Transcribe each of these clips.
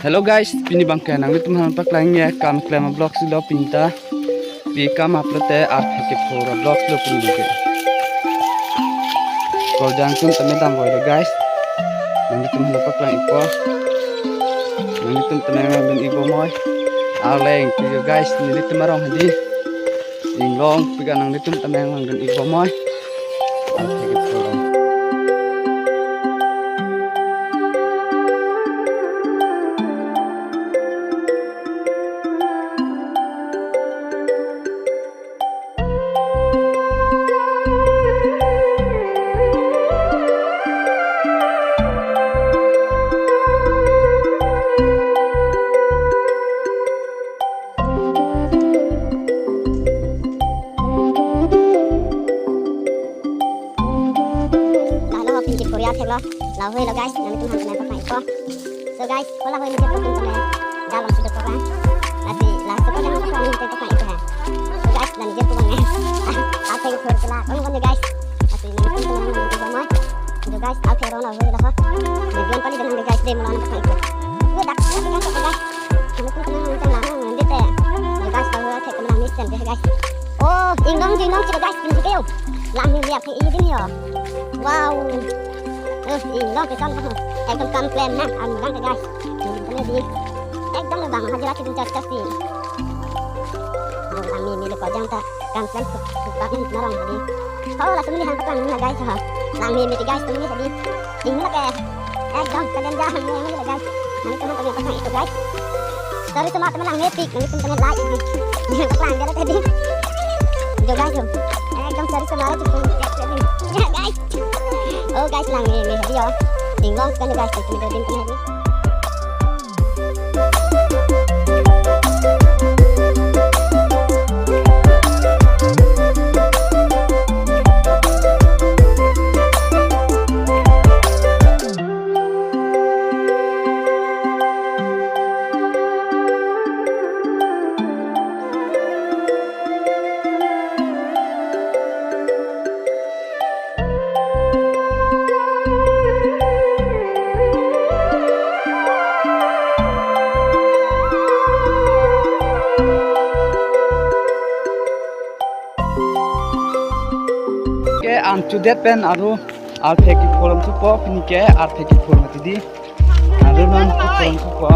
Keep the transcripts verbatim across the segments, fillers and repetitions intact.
Hello guys, pini abangke nanglitum aphan paklang-e kam klem a-vlog si lo pini ta. Pi kam upload te arthe kepho ra vlog lo pini ke. Korjang atum tame damvoi lo guys. Nanglitum aphan paklang-ikpo. Nanglitum tame nangdun-ik bomnoi. Arleng pi yo guys, nelitum arong hadi. Inglong pi ke nanglitum tame nangdun-ik bomnoi. Arthe kepho. Lahelo pini ke Korea thek lo. Lahelo guys, nanglitum aphan tame paklang-ikpo. So guys, hala hoi nije pun tame dalong si dokok kan. Lasi lasi ko jang ko nije tame paklang-ik ha. So guys, la nije pun nge. Arthe kepho kela. Kong kong guys. Lasi nanglitum tame nangdun-ik bomnoi. So guys, arthe ron lahoi lo ho. Video pali dan guys, dei mo lang paklang-ikpo. Ye dak guys, guys. Nanglitum tame nangdun lang nang dite. So guys, arthe kepho lang mission dei guys. Oh, inglong inglong si guys, pini ke yo. Langmeme ap ke ini dei yo. Wow. Eh, inglong ke son. Ekdom kam klem nang, am nang ke guys. Ini dei. Ekdom le bang hajira chidin char char si. Langmeme le korjang ta kam klem sup sup pa pen narong dei. Oh, langsung ni hang paklang na guys ha. Langmeme dei guys, tum ni tadi. Ini lake. Ekdom kalian jangan ni ini guys. Nanglitum tame paklang-ikpo guys. Sorry semua teman lang metik, nanglitum tame like ini. Paklang dia tadi. Jo guys, jo. Ekdom sorry semua cukup ya guys. Oh guys, langmeme dei yo. Inglong kan guys, itu dodin tame dei. Ke antu det pen aro arthe kepho lam thupo, pini ke arthe kepho mati dei. Aro non kepho lam thupo.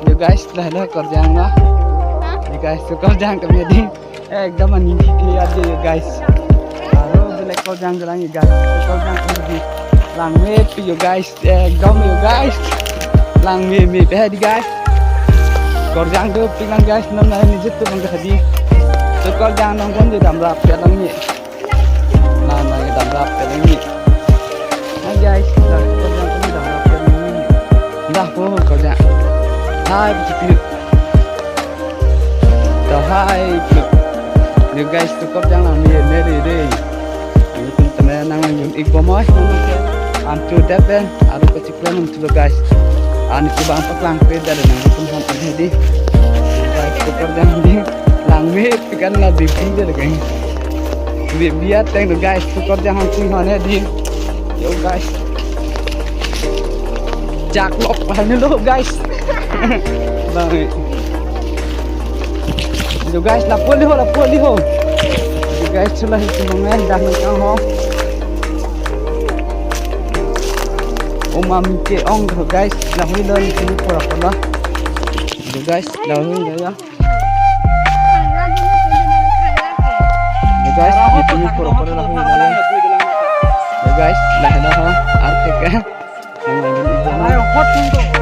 Yo guys, lahelo korjang na. Yo guys, so korjang kami dei. Ekdom ani di ke ya dei yo guys. Aro bele korjang jalan yo guys. So korjang kami dei. Langme pi yo guys. Ekdom yo guys. Langmeme pe dei guys. Korjang do pingan guys, non na nije tu bang hadi. So korjang nang bon di damrap ya lang ni. Na na ni damrap ya lang ni. Hai guys, na korjang ni damrap ya lang ni. Dah po korjang. Hai, begitu. Dah hai. Yo guys, so korjang langmeme dei dei. Nanglitum tame nangdun-ik bomnoi. Antu det pen aro kachiklo nang thulo guys. Ani ke bang paklang pe dei nanglitum aphan tame dei. Guys, so korjang dei. Langme pi kan la bibi dei guys. Bibi ateng dei guys, so korjang hang kui hon dei. Yo guys. Jak lok pa ni lo guys. Bang. Yo guys, lapu liho, lapu liho. Yo guys, chula hi chumong eh, dah nang kang ho. Oma mi ke-ong ho guys, lahelo ni sini pura pura. Yo guys, lahelo ya. Yo guys, ni sini pura pura lahelo ya. Yo guys, lahelo ho, arthe ke.